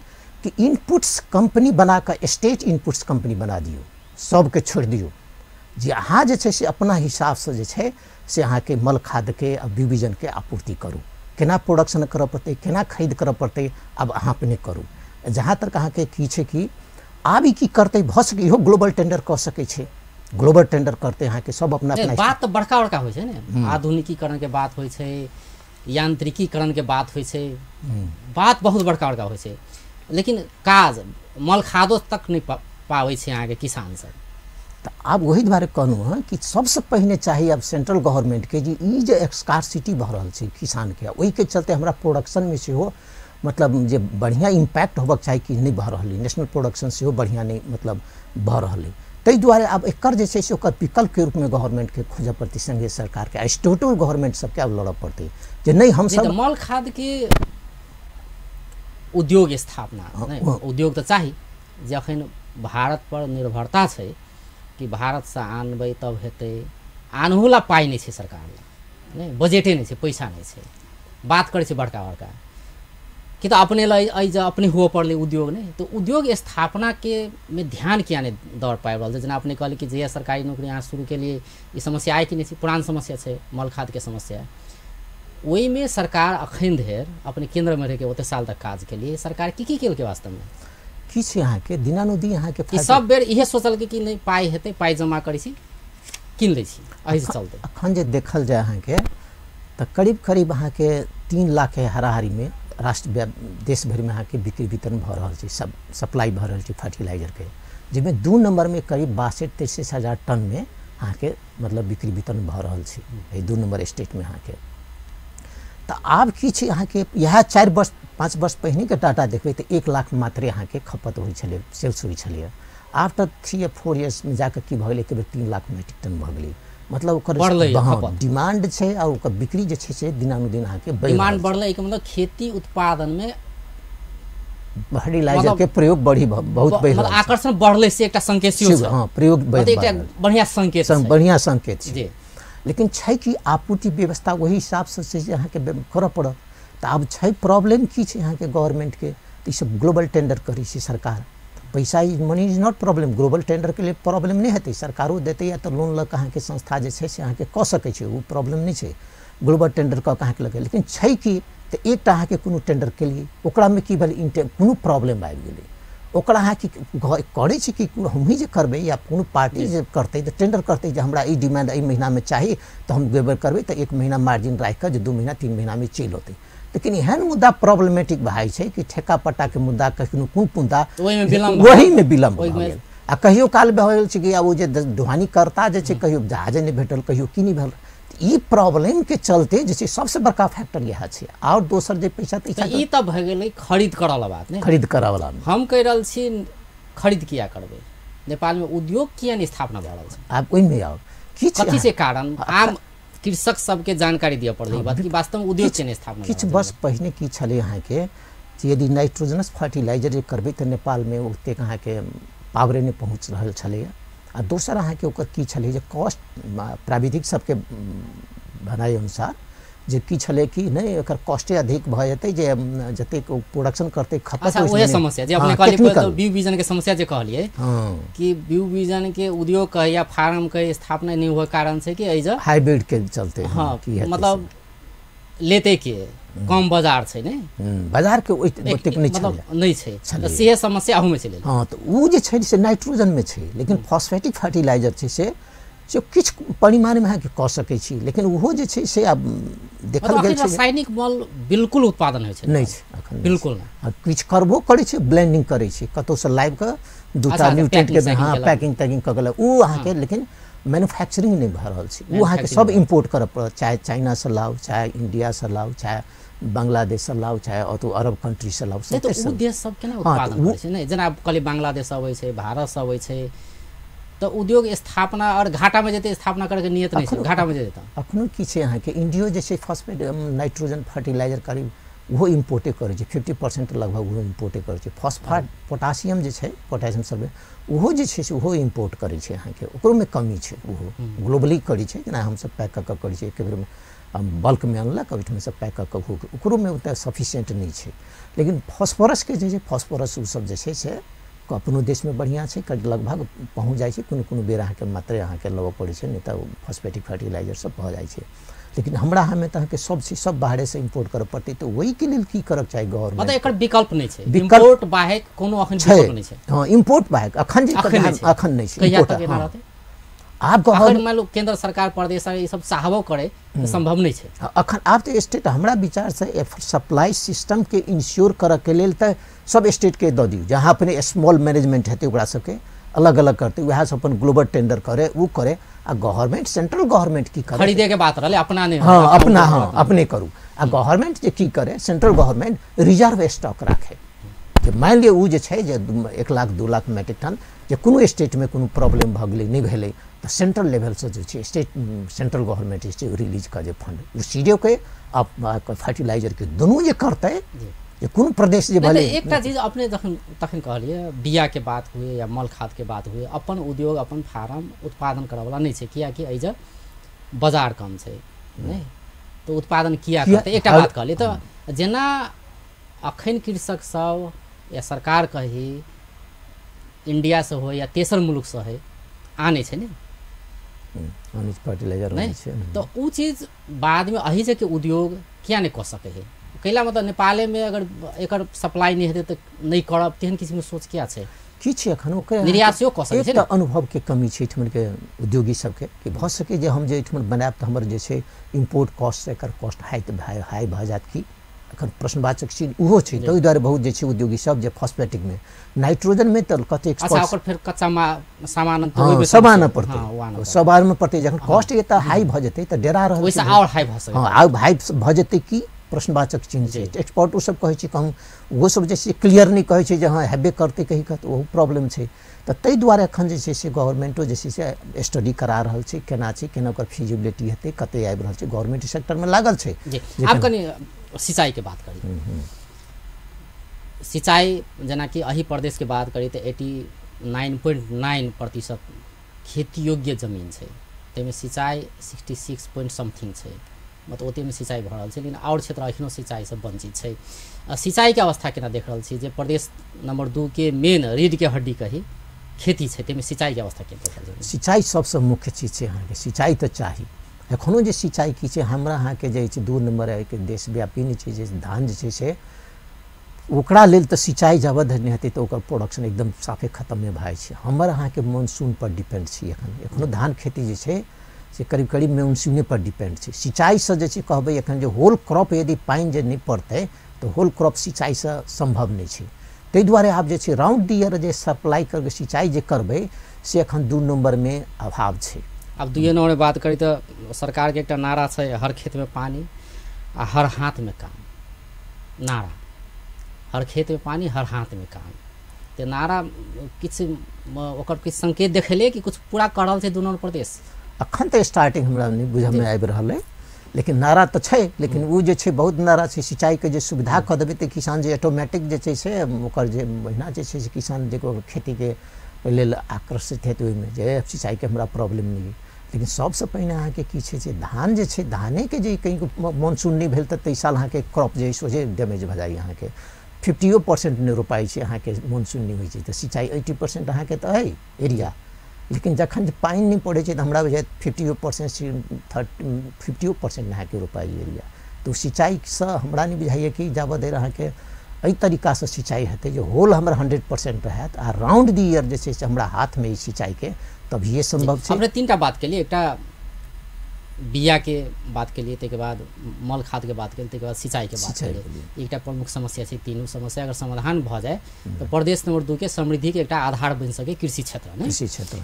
कि इनपुट्स कंपनी बना कऽ स्टेट इनपुट्स कंपनी बना दियौ, सबके छोड़ि दियौ जे अहाँ जे छै से अपना हिसाबसँ जे छै से अहाँके मल खादके आ बीजनके आपूर्ति करू। केना प्रोडक्शन करऽ पड़तै, केना खरीद करऽ पड़तै, आब अहाँ अपने करू। जहाँ तक अहाँके की छै कि आब ई की करतै, भऽ सकै इहो ग्लोबल टेंडर कऽ सकै छै, ग्लोबल टेंडर करतै अहाँके सब अपना अपना। बात तऽ बड़का बड़का होइ छै ने, आधुनिकीकरण के बात होइ छै, यांत्रिकीकरण के बात होइ छै, बात बहुत बड़का बड़का होइ छै, लेकिन काज मल खादो तक नहि पाबै छै अहाँके किसान सब। तऽ आब ओहि दुआरे कहलहुँ हँ कि सबसँ पहिने चाही आब सेंट्रल गवर्नमेंटके जे ई जे स्कार्सिटी भऽ रहल छै किसानके, ओहिके चलते हमरा प्रोडक्शनमे सेहो मतलब जे बढ़िआँ इम्पैक्ट होबक चाही कि नहि भऽ रहल अइ, नेशनल प्रोडक्शन सेहो बढ़िआँ नहि मतलब भऽ रहल अइ। ताहि दुआरे आब एकर जे छै से ओकर विकल्पके रूपमे गवर्नमेंटके खोजऽ पड़तै, संघीय सरकारके आ स्टेटो गवर्नमेंट सबके आब लड़ऽ पड़तै जे नहि हमसब मल खादके उद्योग स्थापना, उद्योग तऽ चाही, जे अखन भारत पर निर्भरता छै कि भारतसँ आनबै तब हेतै, आनहु ला पाइ नहि छै सरकार लग, नहि बजटे नहि छै, पैसा नहि छै, बात करै छै बड़का बड़का कि तऽ अपने लए एहि जे अपने हुअ पड़लै उद्योग नहि, तऽ उद्योग स्थापनाके मे ध्यान किया नहि दऽ पाबि रहल छै। जेना अपने कहलियै कि जहिया सरकारी नौकरी अहाँ शुरू केलियै ई समस्या आइ कि नहि छै, पुरान समस्या छै मल खादके समस्या, ओहिमे सरकार अखन धरि अपने केन्द्रमे रहिके ओते साल तक काज केलियै, सरकार की की केलकै वास्तवमे? की छै अहाँके दिनानुदिन अहाँके ई सब बेर इहे सोचलकै कि नहि पाइ हेतै, पाइ जमा करै छी कीन लै छी, एहिसँ चलतै। अखन जे देखल जाय अहाँके तऽ करीब करीब अहाँके 3 लाख हाराहारीमे राष्ट्र देश भरिमे अहाँके बिक्री वितरण भऽ रहल छै, सब सप्लाई भऽ रहल छै फर्टिलाइजरके, जाहिमे 2 नम्बरमे करीब 62-63 हजार टनमे अहाँके मतलब बिक्री वितरण भऽ रहल छै एहि 2 नम्बर स्टेटमे अहाँके। तऽ आब की छै अहाँके इएह 4 वर्ष 5 वर्ष पहिनेके डाटा देखबै तऽ 1 लाख मात्रे अहाँके खपत होइ छलै, सेल्स होइ छलै। आफ्टर 3 या 4 इयर्समे जाकऽ की भऽ गेलै, एक बेर 3 लाख मैट्रिक टन भऽ गेलै, मतलब ओकर डिमांड छै आ ओकर बिक्री जे छै से दिनानुदिन अहाँके डिमांड बढ़लै। एहिके मतलब खेती उत्पादनमे फर्टिलाइजरके प्रयोग बढ़ी बहुत बढ़ि, मतलब आकर्षण बढ़लै से एकटा संकेत सेहो छै। हाँ, प्रयोग बढ़ि एकटा बढ़िआँ संकेत छै, बढ़िआँ संकेत छै। लेकिन छै कि आपूर्ति व्यवस्था ओहि हिसाबसँ छै जे अहाँके करऽ पड़त। तऽ आब छै प्रॉब्लम की छै अहाँके गवर्नमेंटके, तऽ ईसब ग्लोबल टेंडर करै छै सरकार, पैसा is money is not problem, global टेंडरके लेल प्रॉब्लम नहि हेतै, सरकारो देतै या तऽ लोन लऽ कऽ अहाँके संस्था जे छै से अहाँके कऽ सकै छै, ओ प्रॉब्लम नहि छै ग्लोबल टेंडर कऽ कऽ अहाँके लगै। लेकिन छै कि तऽ एकटा अहाँके कोनो टेंडर केलियै ओकरामे की भेलै, कोनो प्रॉब्लम आबि गेलै, ओकरा अहाँ की करै छी कि हमहीँ जे करबै या कोनो पार्टी जे करतै तऽ टेंडर करतै जे हमरा ई डिमांड एहि महीनामे चाही तऽ हम गड़बड़ करबै, तऽ 1 महीना मार्जिन राखि कऽ जे 2 महीना 3 महीनामे चलि औतै। लेकिन एहन मुद्दा प्रॉब्लमेटिक भए जाइ छै कि ठेका पट्टाके मुद्दा, कखनो कोन मुद्दा ओहिमे विलम्ब भऽ गेल, आ कहियो काल भऽ गेल छै कि आब ओ जे ढुआनी करता जे छै कहियो जहाजे नहि भेटल, कहियो की नहि भेल। ई प्रॉब्लम के चलते जे छै सबसे बड़का फैक्टर इएह छै। आओर दोसर जे पैसा तैसा ई तऽ भऽ गेलै खरीद करऽ वाला बात, नहि खरीद करऽ वाला। हम कहि रहल छी खरीद किया करबै, नेपालमे उद्योग किया नहि स्थापना भऽ रहल छै, आब ओहिमे आउ की कथी से कारण, आम कृषक सबके जानकारी दिअ पड़लै बात कि वास्तवमे उद्योग किया नहि स्थापना। किछु वर्ष पहिने की छलै अहाँके यदि नाइट्रोजनस फर्टिलाइजर जे करबै तऽ नेपालमे ओतेक अहाँके पावरे नहि पहुँच रहल छलैए। आ दोसर अहाँके ओकर की छलै जे कॉस्ट प्राविधिक सबके भनाइ अनुसार जे की छलै कि नहि एकर कॉस्टे अधिक भऽ जेतै, जे जतेक प्रोडक्शन करतै खपत। अच्छा, ओहे समस्या जे अपने कहलियै तऽ व्यू विजन के समस्या जे कहलियै कि व्यू विजन के उद्योग कहे या फार्म के स्थापना नहि हुए कारण छै कि एहि जे हाइब्रिड के चलते, हाँ, मतलब लेते के कम बाजार छै, ने बाजार के ओतेक नहि मतलब नहि छै, तऽ सेहे समस्या अहूमे छलै। हाँ, तऽ ओ जे छै से नाइट्रोजनमे छै, लेकिन फॉस्फेटिक फर्टिलाइजर छै से से किछु परिमाणमे अहाँके कऽ सकै छी, लेकिन ओहो जे छै से आब देखल गेल छै रासायनिक मल बिल्कुल उत्पादन होइ छै नहि छै अखन बिल्कुल नहि। किछु करबो करै छै, ब्लेंडिंग करै छै, कतौसँ लाबि कऽ दूटा न्यूट्रेंट के हाँ पैकिंग तैकिंग कऽ गेलक ओ अहाँके, लेकिन मैन्युफैक्चरिंग नहि भऽ रहल छै। ओ अहाँके सब इम्पोर्ट करऽ पड़त, चाहे चाइनासँ लाउ, चाहे इण्डियासँ लाउ, चाहे बांग्लादेशसँ लाउ, चाहे अतौ अरब कंट्रीसँ लाउ। तऽ ओ देश सब केना उत्पादन करै छै? नहि जेना कहलियै बांग्लादेश अबै छै, भारतसँ अबै छै, तऽ उद्योग स्थापना और घाटामे जेतै, स्थापना करैके नियत नहि छै, घाटामे जेतै। अखनो की छै अहाँके इंडियो जे छै फॉस्फेट नाइट्रोजन फर्टिलाइजर करीब ओहो इम्पोर्टे करै छै, 50% लगभग ओहो इम्पोर्टे करै छै। फॉस्फेट पोटासियम जे छै, पोटासियम सल्फेट ओहो जे छै से ओहो इम्पोर्ट करै छै अहाँके, ओकरोमे कमी छै, ओहो ग्लोबली करै छै। जेना हमसब पैक कऽ कऽ करै छै, एक बेरमे बल्कमे अनलक ओहिठामसँ पैक कऽ कऽ, ओकरोमे ओतेक सफिशिएंट नहि छै। लेकिन फॉस्फोरसके जे छै, फॉस्फोरस ओसब जे छै से अपनो देशमे बढ़िआँ छै, लगभग पहुँच जाइ छै, कोनो कोनो बेर अहाँके मात्रे अहाँके लेबऽ पड़ै छै, नहि तऽ फॉस्फेटिक फर्टिलाइजर सब भऽ जाइ छै। लेकिन हमरा अहाँमे तऽ अहाँके सब चीज सब बाहरेसँ इम्पोर्ट करऽ पड़तै, तऽ ओहिके लेल की करऽ चाही गवर्नमेंट? मतलब एकर विकल्प नहि छै, इम्पोर्ट बाहेक कोनो अखन विकल्प नहि छै। हाँ इम्पोर्ट बाहेक अखन जे अखन नहि छै। कहिया तक एना रहतै? आब अखन मान लो केंद्र सरकार प्रदेश ई सब चाहबो करे तऽ संभव नहि छै अखन। आब तऽ स्टेट हमरा विचारसँ सप्लाई सिस्टमके इंश्योर करऽके लेल तऽ सब स्टेटके दऽ दियौ, जहाँ अपने स्मॉल मैनेजमेंट हेतै ओकरा सबके अलग अलग करतै, वएह सब अपन ग्लोबल टेंडर करे ओ करे, आ गवर्नमेंट सेंट्रल गवर्नमेंट की करे, खरीदे के बात रहलै अपना नहि, हाँ अपना, हाँ अपने करू। आ गवर्नमेंट जे की करे, सेंट्रल गवर्नमेंट रिजर्व स्टॉक राखे, जे मानि लिअ ओ जे छै जे 1 लाख 2 लाख मैट्रिक टन जे कोनो स्टेटमे कोनो प्रॉब्लम भऽ गेलै नहि भेलै तऽ सेंट्रल लेवलसँ जे छै स्टेट सेंट्रल गवर्नमेंट जे छै रिलीज कऽ जे फंड ओ सीडोके आ फर्टिलाइजरके दुनू जे करतै, जे कोनो प्रदेश जे भले। एकटा चीज अपने जखन तखन कहलियै बियाके बात हुए या मल खादके बात हुए, अपन उद्योग अपन फार्म उत्पादन करऽवला नहि छै, कियाकि एहि जे बाजार कम छै नहि तऽ उत्पादन किया करतै? एकटा बात कहलियै। तऽ जेना अखन कृषक सब या सरकार कही इंडियासँ हो या तेसर मुल्कसँ है आनै छै ने फर्टिलाइजर नहि, तऽ ओ चीज बादमे अही जे उद्योग किया नहि कऽ सकै है? कैला मतलब नेपालेमे अगर एकर सप्लाई नहि हेतै तऽ नहि करब, तेहन किसिमके सोच किया छै? की छै एखन ओकर निर्यात कऽ सकै छै? एकटा अनुभवके कमी छै एहिठमनके उद्योगी सबके, कि भऽ सकै जे हम जे एहिठमन बनायब तऽ हमर जे छै इम्पोर्ट कॉस्ट एकर कॉस्ट हाई भऽ जायत की, एखन प्रश्नवाचक चिन्ह ओहो छै। ताहि दुआरे बहुत जे छै उद्योगी सब जे फॉस्फेटिकमे नाइट्रोजनमे तऽ कतेक ओकर फेर कच्चा सामान सब आनऽ पड़तै, सब आनऽ पड़तै, जखन कॉस्ट एतऽ हाई भऽ जेतै तऽ डेरा रहल ओहिसँ आओर हाई भऽ सकै, हाँ आब हाई भऽ जेतै की प्रश्नवाचक चिन्ह छै। एक्सपर्ट ओसब कहै छै कहूँ ओहो सब जे छै क्लियर नहि कहै छै जे हाँ हेबे करतै कही कऽ, तऽ ओहो प्रॉब्लम छै। तऽ ताहि दुआरे एखन जे छै से गवर्नमेंटो जे छै से स्टडी करा रहल छै केना छै, केना ओकर फिजिबिलिटी हेतै, कते आबि रहल छै, गवर्नमेंट सेक्टरमे लागल छै। आब कनि सिंचाईके बात करी। सिंचाई जेनाकि एहि प्रदेशके बात करी तऽ 89.9% खेती योग्य जमीन छै, ताहिमे सिंचाई 66 पॉइंट समथिंग छै, मतलब ओतेमे सिंचाई भऽ रहल छै, लेकिन आओर क्षेत्र एखनो सिंचाईसँ वंचित छै। सिंचाईके अवस्था केना देख रहल छी जे प्रदेश नंबर 2 के मेन रीढ़के हड्डी कही खेती छै, ताहिमे सिंचाईके अवस्था केना देख रहल छी? सिंचाई सबसँ मुख्य चीज छै अहाँके, सिंचाई तऽ चाही। एखनो जे सिंचाई की छै हमरा अहाँके जे छै 2 नंबर के देशव्यापी नहि छै जे धान जे छै से ओकरा लेल तऽ सिंचाई जाबत धरि नहि हेतै तऽ ओकर प्रोडक्शन एकदम साफे खतमे भऽ जाइ छै। हमर अहाँके मानसून पर डिपेंड छी एखन, एखनो धान खेती जे छै से करीब करीब मानसूने पर डिपेंड छै। सिंचाईसँ जे छै कहबै एखन जे होल क्रॉप यदि पानि जे नहि पड़तै तऽ होल क्रॉप सिंचाईसँ सम्भव नहि छै। ताहि दुआरे आब जे छै राउंड the year जे सप्लाई करके सिंचाई जे करबै से एखन 2 नंबरमे अभाव छै। आब 2 नंबरमे बात करी तऽ सरकारके एकटा नारा छै हर खेतमे पानी आ हर हाथमे काम, नारा हर खेतमे पानी हर हाथमे काम, तऽ नारा किछु ओकर किछु संकेत देखेलै कि किछु पूरा कऽ रहल छै 2 नंबर प्रदेश? अखन तऽ स्टार्टिंग हमरा नहि बुझऽमे आबि रहल अइ, लेकिन नारा तऽ छै, लेकिन ओ जे छै बहुत नारा छै। सिंचाईके जे सुविधा कऽ देबै तऽ किसान जे ऑटोमेटिक जे छै से ओकर जे महीना जे छै से किसान जे खेतीके लेल आकर्षित हेतै ओहिमे जे सिंचाईके हमरा प्रॉब्लम नहि अइ। लेकिन सबसँ पहिने अहाँके की छै जे धान जे छै धानेके जे कहीं मानसून नहि भेल तऽ ताहि साल अहाँके क्रॉप जे सोझे डैमेज भऽ जाइ, अहाँके 50% नहि रोपाइ छै, अहाँके मानसून नहि होइ छै तऽ सिंचाई 80% अहाँके तऽ अइ एरिया, लेकिन जखन जे पानि नहि पड़ै छै तऽ हमरा बुझाइत 50% 30 50% अहाँके रोपाइ एरिया। तऽ सिंचाईसँ हमरा नहि बुझाइए कि जाबत धरि अहाँके एहि तरीकासँ सिंचाई हेतै जे होल हमर 100% रहत आ राउंड दी ईयर जे छै से हमरा हाथमे ई सिंचाईके तभिए सम्भव छै। अपने 3टा बात केलिए, एकटा बिया के बात केलिए, ताहिके बाद मल खाद के बात केलिए, ताहिके बाद सिंचाई के बात केलिए। एकटा प्रमुख समस्या छै, तीनू समस्या अगर समाधान भऽ जाए तऽ प्रदेश नंबर 2 के समृद्धि के एकटा आधार बनि सके कृषि क्षेत्र ने। कृषि क्षेत्र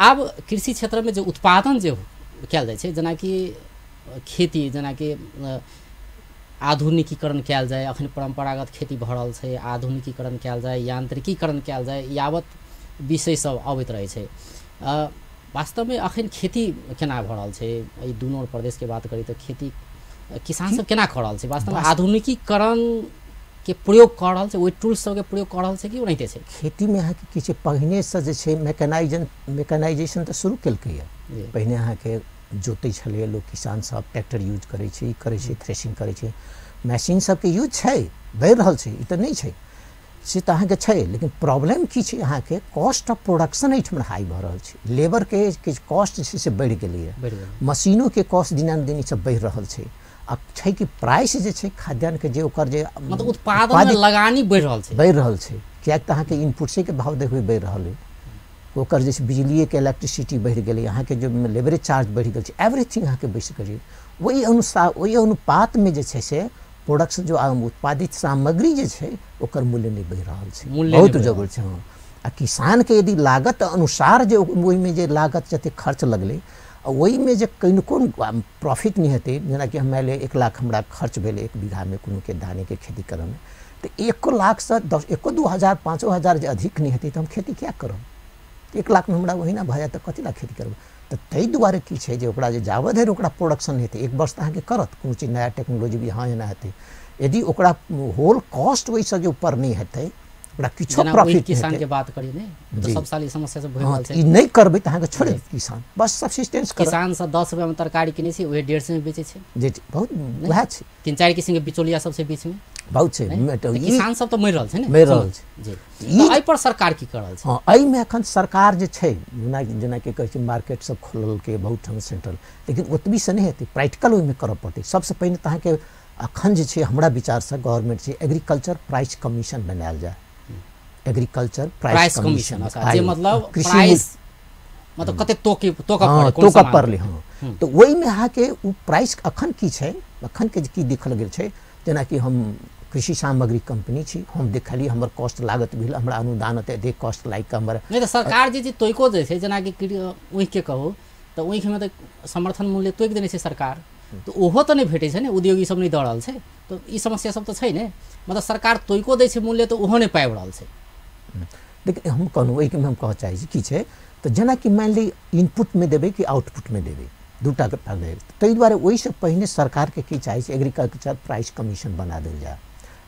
आब कृषि क्षेत्रमे जे उत्पादन जे कयल जाइ छै, जेनाकि खेती, जेनाकि आधुनिकीकरण कयल जाय, अखन परम्परागत खेती भऽ रहल छै, आधुनिकीकरण कयल जाय, यांत्रिकीकरण कयल जाय, यावत विषय सब अबैत रहै छै। वास्तवमे अखन खेती केना भऽ रहल छै? एहि दुनू प्रदेशके बात करी तऽ खेती किसान सब केना कऽ रहल छै? वास्तवमे आधुनिकीकरण के प्रयोग कऽ रहल छै, ओहि टूल्स सबके प्रयोग कऽ रहल छै कि ओनाहिते छै? खेतीमे अहाँके की छै, पहिनेसँ जे छै मैकेनाइजेशन तऽ शुरू केलकैए। पहिने अहाँके जोतै छलैए लोक, किसान सब ट्रैक्टर यूज करै छै, ई करै छै, थ्रेसिंग करै छै, मशीन सबके यूज छै, बढ़ि रहल छै, ई तऽ नहि छै, से तऽ अहाँके छै। लेकिन प्रॉब्लम की छै, अहाँके कॉस्ट ऑफ प्रोडक्शन एहिठाम हाई भऽ रहल छै, लेबरके किछु कॉस्ट जे छै से बढ़ि गेलैए, मशीनोके कॉस्ट दिनानुदिन ई सब बढ़ि रहल छै। आ छै कि प्राइस जे छै खाद्यान्नके जे ओकर जे मतलब उत्पादन लगानी बढ़ि रहल छै, बढ़ि रहल छै, किएक तऽ अहाँके इनपुट्सेके भाव देखबै बढ़ि रहल अइ, ओकर जे छै बिजलिएके इलेक्ट्रिसिटी बढ़ि गेलै, अहाँके जे लेबरे चार्ज बढ़ि गेल छै, एवरीथिंग अहाँके बढ़ि गेलै। ओहि अनुसार ओहि अनुपातमे जे छै से प्रोडक्शन जो उत्पादित सामग्री जे छै ओकर मूल्य नहि बढ़ि रहल छै, बहुत जरूर छै। हँ, आ किसानके यदि लागत अनुसार जे ओहिमे जे लागत जतेक खर्च लगलै आ ओहिमे जे कनिको प्रॉफिट नहि हेतै, जेनाकि हम मानि लिअ 1 लाख हमरा खर्च भेल 1 बीघामे कोनोके धानेके खेती करऽमे, तऽ 1 लाखसँ 10 1 2 हजार 5 हजार जे अधिक नहि हेतै तऽ हम खेती किया करब? 1 लाखमे हमरा ओहिना भऽ जायत तऽ कथी लए खेती करबै? तऽ ताहि दुआरे की छै जे ओकरा जे जाबत धरि ओकरा प्रोडक्शन हेतै, 1 वर्ष तऽ अहाँके करत कोनो चीज नया टेक्नोलॉजी भी, हँ एना हेतै, यदि ओकरा होल कॉस्ट ओहिसँ जे ऊपर नहि हेतै, ओकरा किछो प्रॉफिट किसान के बात करी ने तऽ सब साल ई समस्या से भऽ रहल छै। ई नहि करबै तऽ अहाँके छोड़ि देत किसान, बस सबसिस्टेंस करत। किसान सब 10 रुपया में तरकारी किनै छै, उहे 150 में बेचै छै, जे बहुत वएह छै। 3-4 किसिम के बिचौलिया सब छै बीच में, बहुत छै। किसान सब तऽ मरि रहल छै ने, मरि रहल छै जी। एहि पर सरकार की कर रहल छै? हँ, एहिमे एखन सरकार जे छै जेनाकि कहै छै मार्केट सब खोललकै बहुत ठाम सेंट्रल, लेकिन ओतबीसँ नहि हेतै, प्रैक्टिकल ओहिमे करऽ पड़तै। सबसँ पहिने तऽ अहाँके एखन जे छै हमरा विचारसँ गवर्नमेंट छै एग्रीकल्चर प्राइस कमीशन बनायल जाय, एग्रीकल्चर प्राइस कमीशन जे मतलब प्राइस मतलब कते तोकऽ पड़लै। हँ, तऽ ओहिमे अहाँके ओ प्राइस एखन की छै, एखन के की देखल गेल छै, जेनाकि हम कृषि सामग्री कंपनी छी, हम देखलियै हमर कॉस्ट लागत भेल, हमरा अनुदान एते कॉस्ट लागि कऽ हमर नहि तऽ सरकार जे तोइको दै छै, जेनाकि ऊखके कहू तऽ ऊखमे तऽ समर्थन मूल्य तोकि देने छै सरकार, तऽ ओहो तऽ नहि भेटै छै ने, उद्योगी सब नहि दऽ रहल छै, तऽ ई समस्या सब तऽ छै ने। मतलब सरकार तोइको दै छै मूल्य तऽ ओहो नहि पाबि रहल छै। लेकिन हम कहलहुँ ओहिके हम कहऽ चाहै छी की छै तऽ जेनाकि मानि ली इनपुटमे देबै कि आउटपुटमे देबै, दूटाके फायदा। ताहि दुआरे ओहिसँ पहिने सरकारके की चाही छै एग्रीकल्चर प्राइस कमीशन बना देल जाय।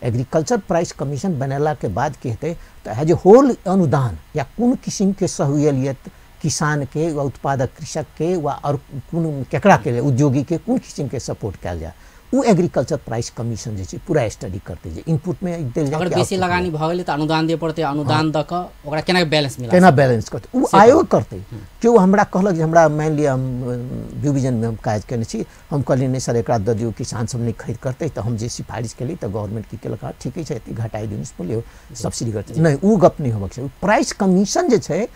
एग्रीकल्चर प्राइस कमीशन बनेलाके बाद की हेतै तऽ एज ए होल अनुदान या कोन किसिमके सहूलियत किसानके वा उत्पादक कृषकके वा आओर कोन केकराके उद्योगीके कोन किसिमके सपोर्ट कयल जाय, ओ एग्रीकल्चर प्राइस कमीशन जे छै पूरा स्टडी करतै जे इनपुटमे देल जाय। अगर बेसी लगानी भऽ गेलै तऽ अनुदान दिअ पड़तै, अनुदान दऽ कऽ ओकरा केना बैलेंस मिला, केना बैलेंस करतै ओ आयोग करतै। केओ हमरा कहलक जे हमरा मानि लिअ हम डिवीजनमे हम काज केने छी, हम कहलियै नहि सर एकरा दऽ दियौ, किसान सब नहि खरीद करतै, तऽ हम जे सिफारिश केली तऽ गवर्नमेंट की केलक, हँ ठीके छै एतेक घटाइ दियौ बोलियौ सब्सिडी करतै। नहि, ओ गप नहि होबाक छै। प्राइस कमीशन जे छै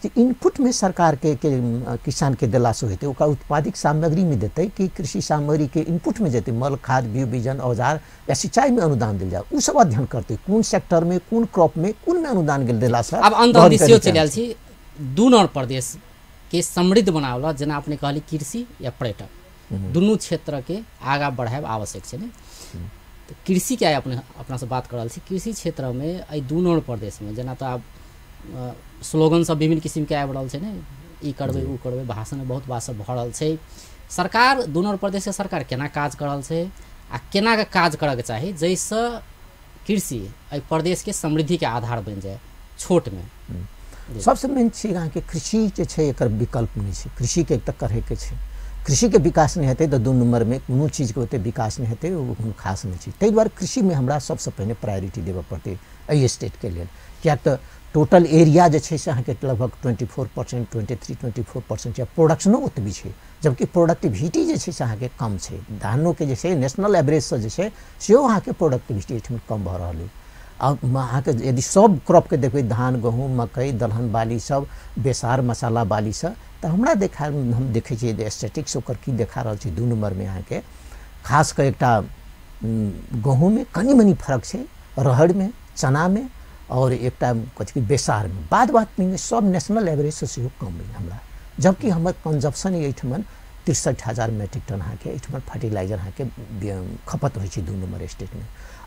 जे इनपुटमे सरकारके के किसानके देलासँ हेतै, ओकरा उत्पादित सामग्रीमे देतै कि कृषि सामग्रीके इनपुटमे जेतै, मल खाद बीज बीजन औजार या सिंचाईमे अनुदान देल जाय, ओ सब अध्ययन करतै कोन सेक्टरमे कोन क्रॉपमे कोनमे अनुदान गेल देलासँ। आब अंत दिस चलि आयल छी, दुनू प्रदेशके समृद्ध बनावला, जेना अपने कहली कृषि या पर्यटन दुनू क्षेत्रके आगाँ बढ़ायब आवश्यक छै ने। तऽ कृषिके आइ अपने अपनासँ बात कर रहल छी, कृषि क्षेत्रमे एहि दुनू प्रदेशमे जेना तऽ आब स्लोगन सब विभिन्न किसिमके आबि रहल छै ने, ई करबै ओ करबै, भाषणमे बहुत बात सब भऽ रहल छै। सरकार दुनू प्रदेशके सरकार केना काज कर रहल छै आ केना के काज करऽके चाही जाहिसँ कृषि एहि प्रदेशके समृद्धिके आधार बनि जाय छोटमे? सबसँ मेन छै अहाँके कृषि जे छै एकर विकल्प नहि छै, कृषिके एक तऽ करैके छै। कृषिके विकास नहि हेतै तऽ दू नम्बरमे कोनो चीजके ओतेक विकास नहि हेतै, ओ कोनो खास नहि छै। ताहि दुआरे कृषिमे हमरा सबसँ पहिने प्रायोरिटी देबऽ पड़तै एहि स्टेटके लेल, किएक तऽ टोटल एरिया जे छै से अहाँके लगभग 24%, 23-24% छै, प्रोडक्शनो ओतबी छै, जबकि प्रोडक्टिविटी जे छै से अहाँके कम छै। धानोके जे छै नेशनल एवरेजसँ जे छै सेहो अहाँके प्रोडक्टिविटी एहिठाम कम भऽ रहल अइ। आ अहाँके यदि सब क्रॉपके देखबै, धान गहूँम मकई दलहन बाली सब, बेसार मसाला बाली सब, तऽ हमरा देखा हम देखै छियै जे स्टेटिक्स ओकर की देखा रहल छै। 2 नम्बरमे अहाँके खास कऽ एकटा गहूँममे कनि मनि फर्क छै, रहड़मे, चनामे और एकटा कथी बेसारमे, बाद बादमे सब नेशनल एवरेजसँ सेहो कम अइ हमरा। जबकि हमर कंजप्शन एहिठमन 63,000 मैट्रिक टन अहाँके एहिठमन फर्टिलाइजर अहाँके खपत होइ छै 2 नम्बर स्टेटमे।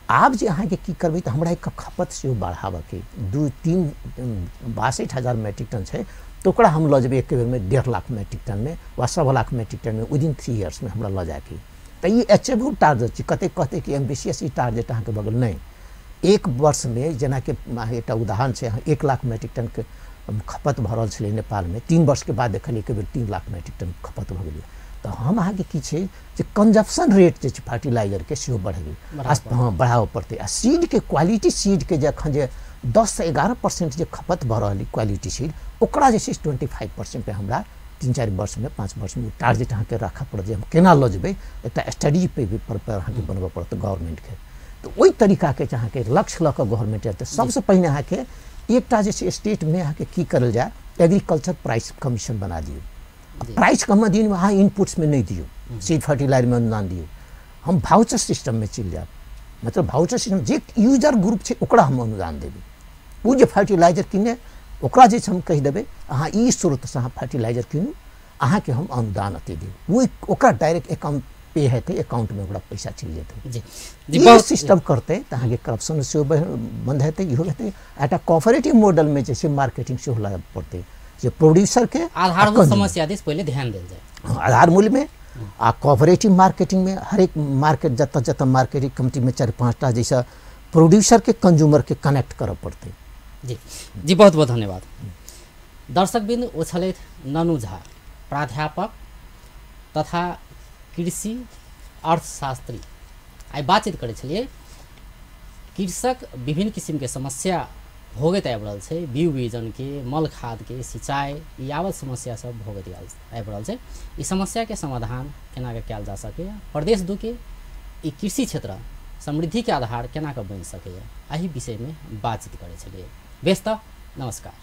आब जे अहाँके की करबै तऽ हमरा एक खपत सेहो बढ़ाबऽके 2-3 62,000 मैट्रिक टन छै तऽ ओकरा हम लऽ जेबै एके बेरमे 1.5 लाख मैट्रिक टनमे वा 1.25 लाख मैट्रिक टनमे विदिन 3 इयर्समे हमरा लऽ जायके। तऽ ई एचेबल टारगेट छै। कतेक कहतै कि एम्बिशियस ई टारगेट अहाँके बगल नहि, 1 वर्षमे जेनाकि एकटा उदाहरण छै, 1 लाख मैट्रिक टनके खपत भऽ रहल छलै नेपालमे, 3 वर्षके बाद देखलियै एक बेर 3 लाख मैट्रिक टन खपत भऽ गेलै। तऽ हम अहाँके की छै जे कंजप्शन रेट जे छै फर्टिलाइजरके सेहो बढ़ेबै, हँ बढ़ाबऽ पड़तै। आ सीडके क्वालिटी सीडके जे एखन जे 10 से 11% जे खपत भऽ रहल क्वालिटी सीड, ओकरा जे छै 25% पे हमरा 3-4 वर्षमे 5 वर्षमे टारगेट अहाँके राखऽ पड़त जे हम केना लऽ जेबै। एकटा स्टडी पे भी पर अहाँके बनबऽ पड़त गवर्नमेंटके। तऽ ओहि तरीकाके अहाँके लक्ष्य लऽ कऽ गवर्नमेंट तऽ सबसँ पहिने अहाँके एकटा जे छै स्टेटमे अहाँके की करल जाय, एग्रीकल्चर प्राइस कमीशन बना दियौ। प्राइस कम दियौ, अहाँ इनपुट्समे नहि दियौ, सीड फर्टिलाइजरमे अनुदान दियौ। हम भाउचर सिस्टममे चलि जायब, मतलब भाउचर सिस्टम जे यूजर ग्रुप छै ओकरा हम अनुदान देबै, ओ जे फर्टिलाइजर किने ओकरा जे हम कहि देबै अहाँ ई स्रोतसँ अहाँ फर्टिलाइजर कीनू, अहाँके हम अनुदान अते देब, ओ ओकरा डायरेक्ट अकाउंट पे हेतै, अकाउंटमे ओकरा पैसा चलि जेतै। जी ई सिस्टम करतै तऽ अहाँके करप्शन सेहो बंद हेतै, इहो हेतै। एकटा कोऑपरेटिव मॉडलमे जे छै मार्केटिंग सेहो लागऽ पड़तै, जे प्रोड्यूसरके आधारभूत समस्या दिस पहिले ध्यान देल जाय, आधार मूल्यमे आ कोऑपरेटिव मार्केटिंगमे हरेक मार्केट जतऽ जतऽ मार्केटिंग कमिटीमे 4-5टा जैसे प्रोड्यूसरके कंज्यूमरके कनेक्ट करऽ पड़तै। जी जी बहुत बहुत धन्यवाद। दर्शकबिंद, ओ छलथि ननू झा, प्राध्यापक तथा कृषि अर्थशास्त्री। आइ बातचीत करै छलियै कृषक विभिन्न किसिमके समस्या भोगैत आबि रहल छै, बीज बिजनके, मल खादके, सिंचाई, ई यावत समस्या सब भोगैत आबि रहल छै। ई समस्याके समाधान केना कऽ कयल जा सकैए, प्रदेश 2 के ई कृषि क्षेत्र समृद्धिके आधार केना कऽ बनि सकैए, एहि विषयमे बातचीत करै छलियै। बेस तऽ नमस्कार।